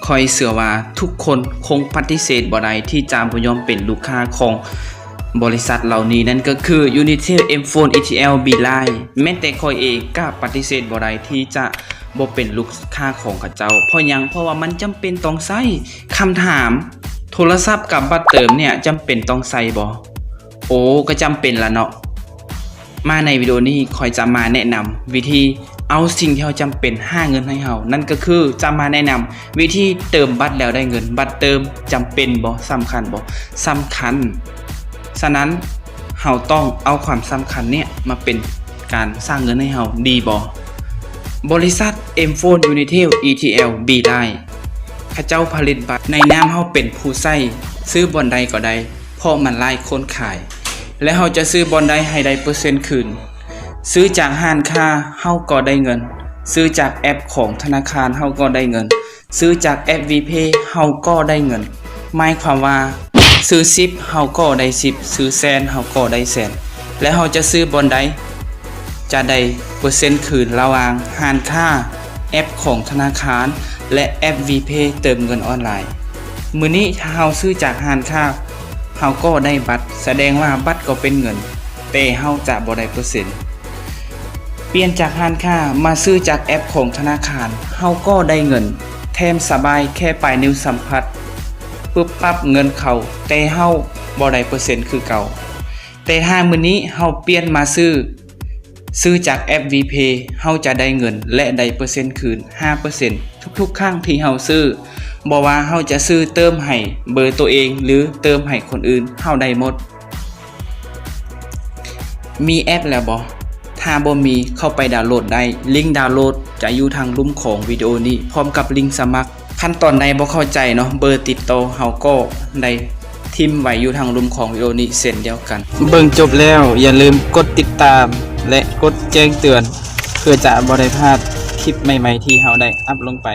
ຂ້ອຍເຊື່ອວ່າທຸກຄົນຄົງປະຕິເສດບໍ່ໄດ້ທີ່ຈະບໍ່ຍອມເປັນລູກຄ້າຂອງບໍລິສັດເຫຼົ່ານີ້, ນັ້ນກໍຄື Unitel M Phone E T L Beeline. ແມ່ນແຕ່ຂ້ອຍເອງກໍປະຕິເສດບໍ່ໄດ້ທີ່ຈະບໍ່ເປັນລູກຄ້າຂອງເຂົາເຈົ້າ. ເພາະຫຍັງ? ເພາະວ່າມັນຈຳເປັນຕ້ອງໃຊ້. ຄຳຖາມ, ໂທລະສັບກັບບັດເຕີມເນ່ຍຈຳເປັນຕ້ອງໃຊ້ບໍ່? ໂອ້ ກໍຈຳເປັນລະເນາະ. ມາໃນວິດີໂອນີ້ ຂ້ອຍຈະມາແນະນຳວິທີເອົາສິ່ງທີ່ເຮົາຈຳເປັນຫາເງິນໃຫ້ເຮົາ, ນັ້ນກໍຄືຈະມາແນະນຳວິທີເຕີມບັດແລ້ວໄດ້ເງິນ. ບັດເຕີມຈຳເປັນບໍ່? ສຳຄັນບໍ່? ສຳຄັນ. ສະນັ້ນ ເຮົາຕ້ອງເອົາຄວາມສຳຄັນເນີ້ຍມາເປັນການສ້າງເງິນໃຫ້ເຮົາດີບໍ່? ບໍລິສັດ M Phone Unitel E T L Beeline ເຂົາເຈົ້າຜະລິດບັດໃນນາມເຮົາເປັນຜູ້ໃຊ້, ຊື້ບ່ອນໃດກໍໄດ້ ເພາະມັນຫຼາຍຄົນຂາຍ ແລະ ເຮົາຈະຊື້ບ່ອນໃດໃຫ້ໄດ້ເປີເຊັນຄືນ. ຊື້ຈາກຮ້ານຄ້າເຮົາກໍໄດ້ເງິນ, ຊື້ຈາກແອັບຂອງທະນາຄານເຮົາກໍໄດ້ເງິນ, ຊື້ຈາກແອັບ VPay ເຮົາກໍໄດ້ເງິນ. ໝາຍຄວາມວ່າ ຊື້ສິບເຮົາກໍໄດ້ສິບ, ຊື້ແສນເຮົາກໍໄດ້ແສນ. ແລະ ເຮົາຈະຊື້ບ່ອນໃດ ຈະໄດ້ເປີເຊັນຄືນລະຫວ່າງຮ້ານຄ້າ, ແອັບຂອງທະນາຄານ ແລະ ແອັບ VPay ເຕີມເງິນອອນລາຍ. ມື້ນີ້ຖ້າເຮົາຊື້ຈາກຮ້ານຄ້າ ເຮົາກໍໄດ້ບັດ, ສະແດງວ່າບັດກໍເປັນເງິນ, ແຕ່ເຮົາຈະບໍ່ໄດ້ເປີເຊັນ. ປ່ຽນຈາກຮ້ານຄ້າມາຊື້ຈາກແອັບຂອງທະນາຄານ ເຮົາກໍໄດ້ເງິນ, ແຖມສະບາຍແຄ່ປາຍນິ້ວສຳຜັດ, ປຶບປັບເງິນເຂົ້າ, ແຕ່ເຮົາບໍ່ໄດ້ເປີເຊັນຄືເກົ່າ. ແຕ່ຖ້າມື້ນີ້ເຮົາປ່ຽນມາຊື້, ຊື້ຈາກແອັບ VPay ເຮົາຈະໄດ້ເງິນ ແລະ ໄດ້ເປີເຊັນຄືນຫ້າເປີເຊັນທຸກໆຄັ້ງທີ່ເຮົາຊື້. ບໍ່ວ່າເຮົາຈະຊື້ເຕີມໃຫ້ເບີໂຕເອງ ຫຼື ເຕີມໃຫ້ຄົນອື່ນ, ເຮົາໄດ້ໝົດ. ມີແອັບແລ້ວບໍ່? ຖ້າບໍ່ມີ, ເຂົ້າໄປດາວໂຫຼດໄດ້. ລິງດາວໂຫຼດຈະຢູ່ທາງລຸ່ມຂອງວິດີໂອນີ້ ພ້ອມກັບລິງສະໝັກ. ຂັ້ນຕອນໃດບໍ່ເຂົ້າໃຈເນາະ, ເບີຕິດຕໍ່ເຮົາກໍໄດ້ຖິ້ມໄວ້ຢູ່ທາງລຸ່ມຂອງວິດີໂອນີ້ເຊັ່ນດຽວກັນ. ເບິ່ງຈົບແລ້ວຢ່າລືມກົດຕິດຕາມ ແລະ ກົດແຈ້ງເຕືອນ ເພື່ອຈະບໍ່ໄດ້ພາດຄລິບໃໝ່ໆທີ່ເຮົາໄດ້ອັບລົງໄປ.